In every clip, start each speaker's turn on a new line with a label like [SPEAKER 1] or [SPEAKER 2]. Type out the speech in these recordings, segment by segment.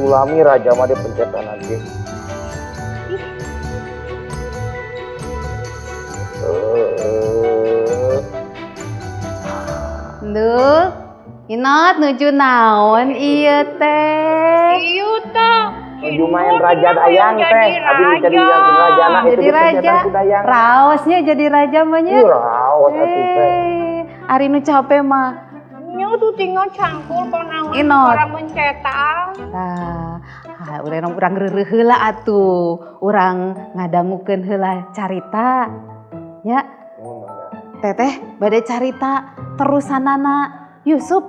[SPEAKER 1] Lami raja mah dipencetan ge. Eh,
[SPEAKER 2] Duh, Inot nuju naon ieu teh?
[SPEAKER 3] Iya tah.
[SPEAKER 1] Nuju main raja dayang teh. Abi jadi raja na itu
[SPEAKER 2] Jadi raja.
[SPEAKER 1] Dipencetan ku dayang.
[SPEAKER 2] Raosnya jadi raja mah nya.
[SPEAKER 1] Ih, raos atuh teh.
[SPEAKER 2] Eh, ari nu capek mah.
[SPEAKER 3] Nya tuh tinggal cangkul konangan
[SPEAKER 2] Inot.
[SPEAKER 3] Orang mencetak.
[SPEAKER 2] Tah, ha, urang urang reureuh heula atuh. Urang ngadangukeun heula carita. Ya, Teteh bade carita terusanana Yusuf.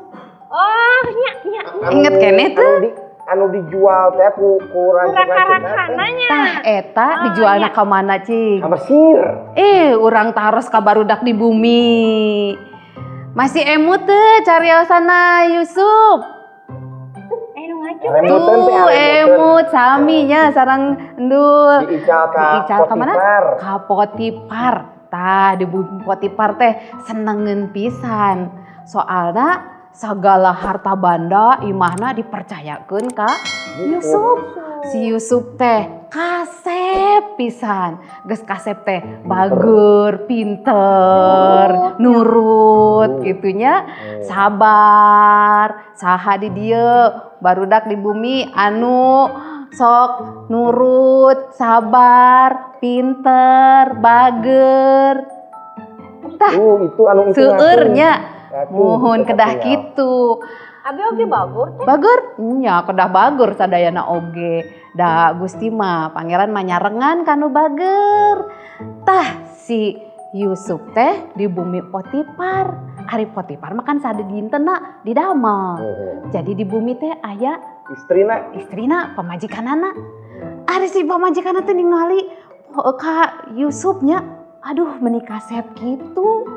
[SPEAKER 3] Oh, nya nya.
[SPEAKER 2] Inget keneh teu?
[SPEAKER 1] Anu dijual teh ku rancuk-rancukna teh.
[SPEAKER 3] Raka-rakananya.
[SPEAKER 2] Tah eta dijualna ka mana cing?
[SPEAKER 1] Ka Mesir.
[SPEAKER 2] Eh, urang taros ka barudak di bumi. Masih emut teu cariosana Yusuf?
[SPEAKER 3] Eh, nu ngaco.
[SPEAKER 1] Remuteun teh,
[SPEAKER 2] Tuh,
[SPEAKER 1] remuteun.
[SPEAKER 2] Emut sami nya sareng endul.
[SPEAKER 1] Diical ka
[SPEAKER 2] Diical ka mana?
[SPEAKER 1] Potifar.
[SPEAKER 2] Ka Potifar. Tah, di bumi Potifar teh senengeun pisan. Soalna segala harta banda imahna dipercayakeun ka Yusuf. Si Yusuf teh kasep pisan. Geus kasep teh bager, pinter, nurut gitunya, sabar. Saha di dieu barudak di bumi anu sok nurut, sabar, pinter, bager? Tah,
[SPEAKER 1] Itu anu itu
[SPEAKER 2] seueurnya.
[SPEAKER 1] Ngaku,
[SPEAKER 2] Muhun
[SPEAKER 1] gitu
[SPEAKER 2] kedah
[SPEAKER 1] tapi ya.
[SPEAKER 2] Kitu.
[SPEAKER 3] Abi oge bagur teh.
[SPEAKER 2] Bager? Nya kedah bager sadayana oge. Da Gusti mah pangeran mah nyarengan kanu bager. Tah, si Yusuf teh di bumi Potifar. Ari Potifar mah kan sadidintenna di damel. Jadi di bumi teh aya
[SPEAKER 1] Istrina.
[SPEAKER 2] Istrina, pamajikanana. Ari si pamajikanna teh ningali ka Yusufnya, aduh, meni kasep kitu.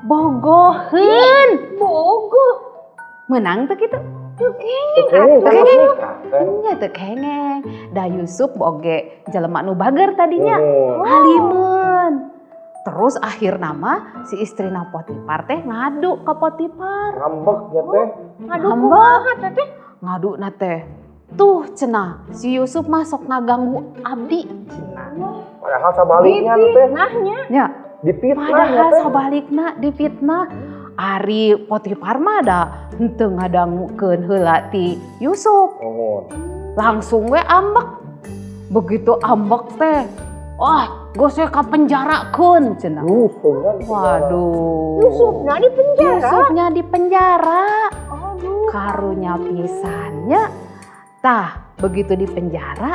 [SPEAKER 2] Bogoheun.
[SPEAKER 3] Bogoh.
[SPEAKER 2] Menang teu kitu?
[SPEAKER 3] Teu kenging.
[SPEAKER 1] Teu kenging,
[SPEAKER 2] Teu kenging.
[SPEAKER 1] Nikah, teh.
[SPEAKER 2] Nya teu kengeng. Da Yusuf oge jelema nu bager tadinya.
[SPEAKER 1] Muhun.
[SPEAKER 2] Halimeun. Terus akhirna mah si istrina Potifar teh ngadu ke Potifar.
[SPEAKER 1] Ngambek ya teh.
[SPEAKER 3] Aduh,
[SPEAKER 2] Ngambek.
[SPEAKER 3] Kumaha teteh?
[SPEAKER 2] Ngaduna teh. Tuh cenah si Yusuf masuk ngaganggu abdi.
[SPEAKER 1] Padahal sabaliknya teh.
[SPEAKER 3] Nahnya.
[SPEAKER 2] Ya,
[SPEAKER 1] Dipitnah ya
[SPEAKER 2] padahal
[SPEAKER 1] teh.
[SPEAKER 2] Sabalikna difitnah. Ari Potifar mah da henteu ngadangukeun heula ti Yusuf.
[SPEAKER 1] Muhun.
[SPEAKER 2] Langsung we ambek. Begitu ambek teh, wah, geus we ka penjarakeun cenah.
[SPEAKER 1] Yusufnya di penjara.
[SPEAKER 2] Waduh.
[SPEAKER 3] Yusufna di penjara.
[SPEAKER 2] Yusufnya di penjara.
[SPEAKER 3] Aduh.
[SPEAKER 2] Karunya pisannya. Tah, begitu di penjara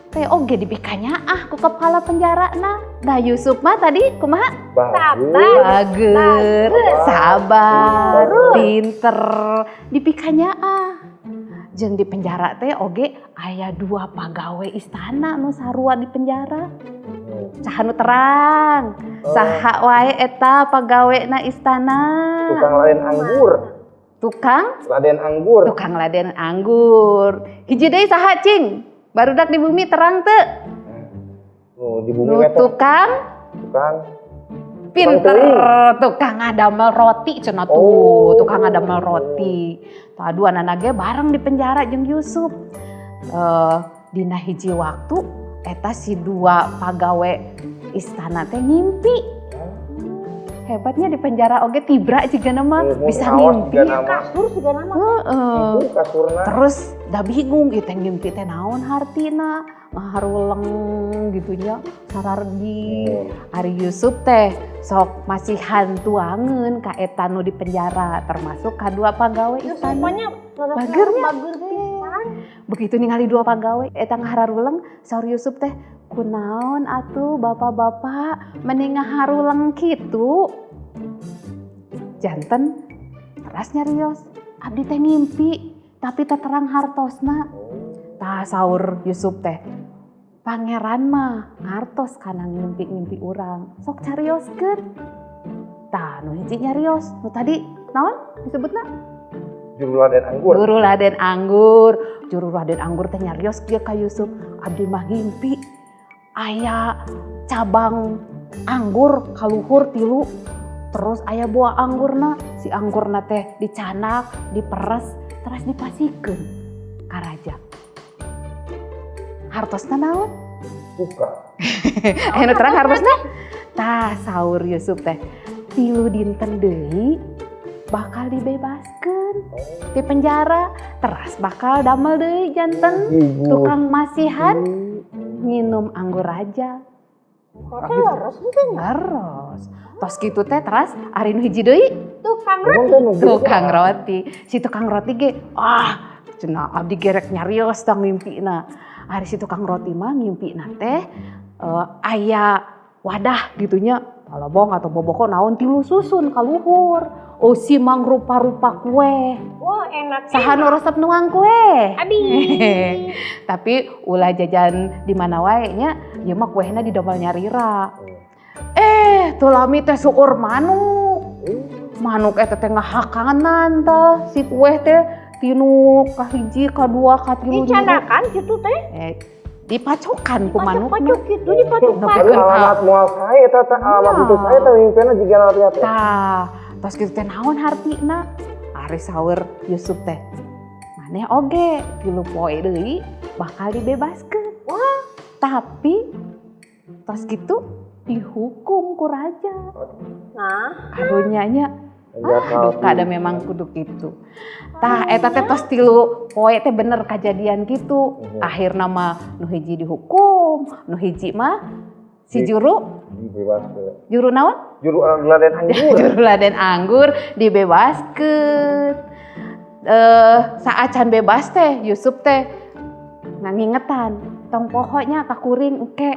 [SPEAKER 2] teh oge dipikanyaah ku kepala penjara nah. Dah Yusuf mah tadi kumaha?
[SPEAKER 1] Bagus.
[SPEAKER 2] Bager, sabar,
[SPEAKER 1] Pinter.
[SPEAKER 2] Pinter, dipikanyaah. Jeung di penjara teh oge aya dua pagawe istana nu sarua di penjara. Saha nu terang?
[SPEAKER 1] Oh.
[SPEAKER 2] Saha wae eta pagawena istana?
[SPEAKER 1] Tukang laden anggur.
[SPEAKER 2] Tukang?
[SPEAKER 1] Laden anggur.
[SPEAKER 2] Tukang laden anggur. Hiji deui saha cing? Barudak di bumi terang teu?
[SPEAKER 1] Oh, di bumi
[SPEAKER 2] Nu
[SPEAKER 1] teh
[SPEAKER 2] tukang
[SPEAKER 1] tukang
[SPEAKER 2] pinter,
[SPEAKER 1] teuing.
[SPEAKER 2] Tukang ngadamel roti cenah tuh,
[SPEAKER 1] Oh.
[SPEAKER 2] tukang ngadamel roti. Tah, duanana ge bareng di penjara jeung Yusuf. Eh, dina hiji waktu eta si dua pagawe istana teh ngimpi. Hebatnya di penjara oge tibra jigana mah
[SPEAKER 1] Muhun
[SPEAKER 2] bisa
[SPEAKER 1] raos
[SPEAKER 2] ngimpi.
[SPEAKER 1] Jigana mah.
[SPEAKER 3] Kasur segala mah.
[SPEAKER 2] Heeh.
[SPEAKER 1] Itu kasurna.
[SPEAKER 2] Terus dah bingung ieu teh ngimpi teh naon hartina. Ngaharuleng gitunya sarargi.
[SPEAKER 1] Muhun.
[SPEAKER 2] Ari Yusuf teh sok masihan tuangeun ka eta nu di penjara, termasuk kadua pagawe istana.
[SPEAKER 3] Yusufnya
[SPEAKER 2] Bagernya.
[SPEAKER 3] Bager pisan.
[SPEAKER 2] Begitu ningali dua pagawe eta ngaharuleng, saur Yusuf teh, "Kunaon atuh, bapak-bapak, meni ngaharuleng kitu?" Janten teras nyarios, "Abdi teh ngimpi tapi teu terang hartosna." Tah, saur Yusuf teh, "Pangeran mah ngartos kana ngimpi-ngimpi urang, sok carioskeun." Tah, nu hiji nyarios, nu tadi naon disebutna?
[SPEAKER 1] Juru laden anggur.
[SPEAKER 2] Juru laden anggur. Juru laden anggur teh nyarios kieu ka Yusuf, "Abdi mah ngimpi aya cabang anggur kaluhur tilu, terus aya buah anggurna, si anggurna teh dicanak, diperes, terus dipasihkeun ka raja." Hartosna naon?
[SPEAKER 1] Buka.
[SPEAKER 2] Aya nu terang hartosna? Tah, saur Yusuf teh 3 dinten deui bakal dibebaskeun di penjara, teras bakal damel deui janten
[SPEAKER 1] Ibu.
[SPEAKER 2] Tukang masihan minum anggur raja.
[SPEAKER 3] Teh leres henteu nya?
[SPEAKER 2] Leres. Tos kitu teh, teras ari nu hiji deui.
[SPEAKER 3] Tukang
[SPEAKER 1] Emang
[SPEAKER 3] roti.
[SPEAKER 1] teh nu gitu?
[SPEAKER 2] Tukang roti. Si tukang roti ge, ah cenah abdi gerek nyarios tah ngimpina. Ari si tukang roti mah ngimpina teh aya wadah gitunya, palobong atau boboko naon, tilu susun kaluhur. Oh, si mangrupa-rupa kue.
[SPEAKER 3] Wah, enak.
[SPEAKER 2] Saha nu resep nuang kue?
[SPEAKER 3] Abi.
[SPEAKER 2] Tapi ulah jajan di mana wae nya, ieu mah kuehna didamel nyalira. Eh, teu lami teh seueur manuk. Manuk eta teh ngahakanan tah si kue teh tinu kahiji, kadua, katilu.
[SPEAKER 3] Dicanakan gitu teh.
[SPEAKER 2] Eh, dipacokan ku manuk.
[SPEAKER 3] Pacok gitu dipacok-pacok.
[SPEAKER 1] Tapi alamat moal sae eta teh, alamat
[SPEAKER 2] Iya.
[SPEAKER 1] itu sae teh mimpina jiga alamatnya teh.
[SPEAKER 2] Tah, tos kitu teh naon hartina? Ari saur Yusuf teh, maneh oge 3 poe deui bakal dibebaskeun. Wah, tapi tos kitu dihukum ku raja.
[SPEAKER 3] Nah,
[SPEAKER 2] Karunya nya.
[SPEAKER 1] Ya,
[SPEAKER 2] Duka da memang kudu kitu. Tah, eta teh tos 3 poe teh bener kejadian gitu. Akhirna mah nu hiji dihukum, nu hiji mah si juru
[SPEAKER 1] Dibebaskeun.
[SPEAKER 2] Juru naon?
[SPEAKER 1] Juru laden anggur.
[SPEAKER 2] Juru laden anggur dibebaskeun. Eh, saacan bebas teh Yusuf teh ngangingetan, tong pokoknya kakuring engke.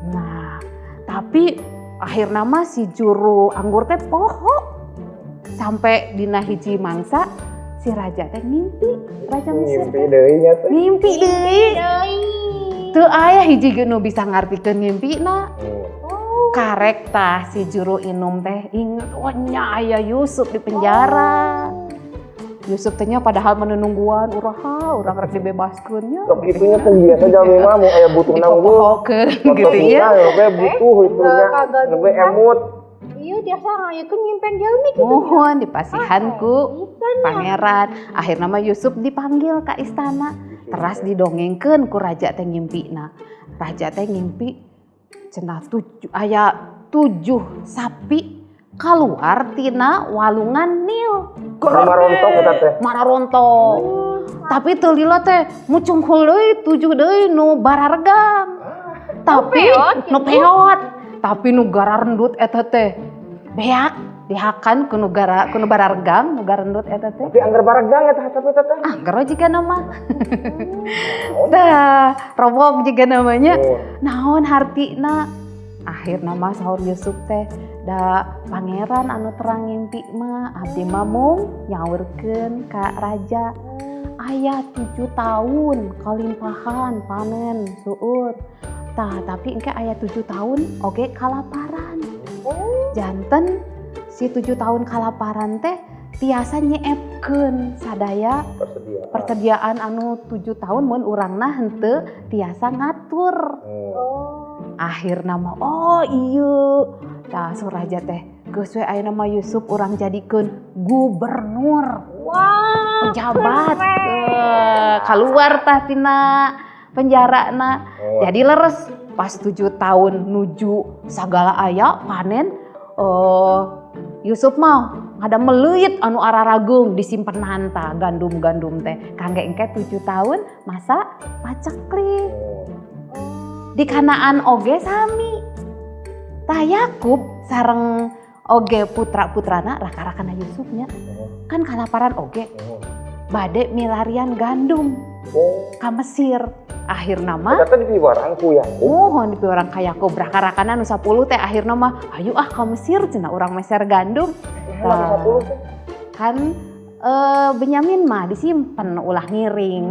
[SPEAKER 2] Nah, tapi akhirna mah si juru anggur teh poho sampai dina hiji mangsa si raja teh ngimpi, raja Mesir
[SPEAKER 1] Ngimpi
[SPEAKER 2] teh.
[SPEAKER 1] Deui nya teh.
[SPEAKER 2] Ngimpi deui.
[SPEAKER 3] Deui.
[SPEAKER 2] Teu aya hiji ge nu bisa ngartikeun ngimpina.
[SPEAKER 3] Oh.
[SPEAKER 2] Karek tah si juru inum teh inget, oh nya aya Yusuf di penjara. Yusuf teh nya padahal menenungguan uraha urang rek dibebaskeun nya.
[SPEAKER 1] Sok kitu nya teh biasa jalmi mah mau aya butuhna unggul.
[SPEAKER 2] Dipopohokeun gitu nya.
[SPEAKER 1] Gitu butuh itu nya. Nembe emut.
[SPEAKER 3] Iya, biasa ngayakeun nyimpen jalmi gitu.
[SPEAKER 2] Mohon dipasihan ku
[SPEAKER 3] Bisa nya.
[SPEAKER 2] Pangeran. Akhirnya mah Yusuf dipanggil ke istana. Teras didongengkeun ku raja teh ngimpina. Raja teh ngimpi cenah tujuh, aya tujuh sapi keluar tina walungan Nil.
[SPEAKER 1] Marontok eta teh.
[SPEAKER 2] Mararontok. Tapi teu lila teh mucunghul deui tujuh deui nu bararegang. Tapi
[SPEAKER 3] peot
[SPEAKER 2] nu peot. Tapi nu gararendut eta teh beak dihakan ku nu gara ku nu bararegang, nu garendut eta teh.
[SPEAKER 1] Tapi angger baregang eta tapi eta teh.
[SPEAKER 2] Angger jiga nama. Tah, robok jiga namanya.
[SPEAKER 1] Oh.
[SPEAKER 2] Naon hartina? Akhirna mah saur Yusuf teh, da pangeran anu terang ngimpi mah, abdi mah mung nyaurkeun ka raja. Aya 7 tahun kalimpahan panen seueur. Tah, tapi engke aya 7 tahun oge kalaparan.
[SPEAKER 3] Oh.
[SPEAKER 2] Janten si 7 tahun kalaparan teh tiasa nyeepkeun sadaya
[SPEAKER 1] Persediaan.
[SPEAKER 2] Persediaan anu 7 tahun mun urangna henteu tiasa ngatur.
[SPEAKER 1] Oh.
[SPEAKER 2] Akhirna mah, oh iya, tah saur raja teh geus we ayeuna mah Yusuf urang jadikeun gubernur.
[SPEAKER 3] Wah.
[SPEAKER 2] Pejabat.
[SPEAKER 3] Keren.
[SPEAKER 2] Eh, keluar tah tina penjara na.
[SPEAKER 1] Oh.
[SPEAKER 2] Jadi leres pas 7 tahun nuju sagala aya panen, eh, Yusuf mah ada meleuit anu araragung disimpenan tah gandum-gandum teh kangge engke 7 tahun masa paceklik.
[SPEAKER 1] Oh.
[SPEAKER 2] Di Kanaan oge sami. Tah, Yakub sareng oge putra-putrana, raka-rakana Yusufnya, kan kalaparan oge,
[SPEAKER 1] Oh.
[SPEAKER 2] bade milarian gandum
[SPEAKER 1] Oh.
[SPEAKER 2] ka Mesir. Akhirna mah
[SPEAKER 1] Eta teh dipiwarang ku Yakub.
[SPEAKER 2] Mohon dipiwarang ka Yakub, raka-rakana nu 10 teh akhirna mah ayo ah ka Mesir cenah urang meser gandum.
[SPEAKER 1] Nah, 10 teh.
[SPEAKER 2] Kan eh, Benyamin mah disimpen ulah ngiring.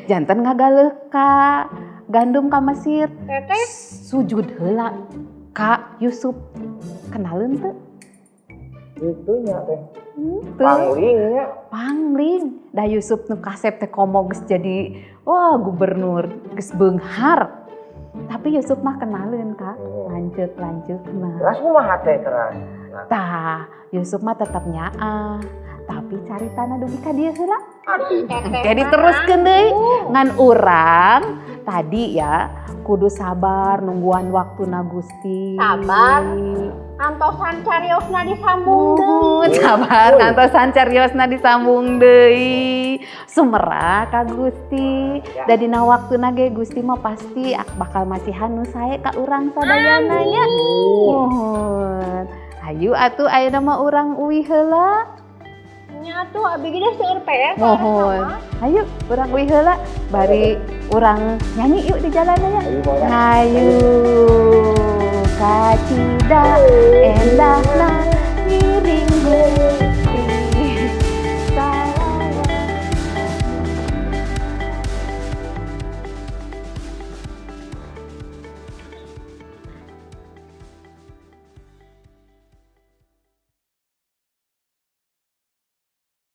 [SPEAKER 2] Janten ngagaleuh ka gandum ka Mesir.
[SPEAKER 3] Teteh.
[SPEAKER 2] Sujud heula ka Yusuf. Kenaleun teu?
[SPEAKER 1] Itu nya teh.
[SPEAKER 2] Teu.
[SPEAKER 1] Panglingnya.
[SPEAKER 2] Pangling. Da Yusuf nu kasep teh komo geus jadi wah gubernur, geus beunghar. Tapi Yusuf mah kenaleun ka
[SPEAKER 1] Oh.
[SPEAKER 2] lanjut lanjut mah.
[SPEAKER 1] Teras kumaha teh teras? Nah,
[SPEAKER 2] Tah, Yusuf mah tetap nyaah. Tapi Tapi caritana dugi ka dieu heula.
[SPEAKER 1] Aduh.
[SPEAKER 3] Teteh
[SPEAKER 2] Engke diteruskeun deui. Ngan urang tadi ya kudu sabar nungguan waktuna Gusti.
[SPEAKER 3] Sabar. Antosan cariosna disambung deui.
[SPEAKER 2] Muhun, sabar ngantosan cariosna disambung deui. Sumerah ka Gusti.
[SPEAKER 1] Ya.
[SPEAKER 2] Da dina waktuna ge Gusti mah pasti bakal masihan nu sae ka urang sadayana nya. Muhun. Hayu atuh, ayeuna mah urang uih heula.
[SPEAKER 3] Nya atuh, abi ge seueur PR.
[SPEAKER 2] Muhun. Hayu urang uih heula, bari urang nyanyi yuk di jalan ya.
[SPEAKER 1] Ayo, Bang.
[SPEAKER 2] Hayu kacida endahna.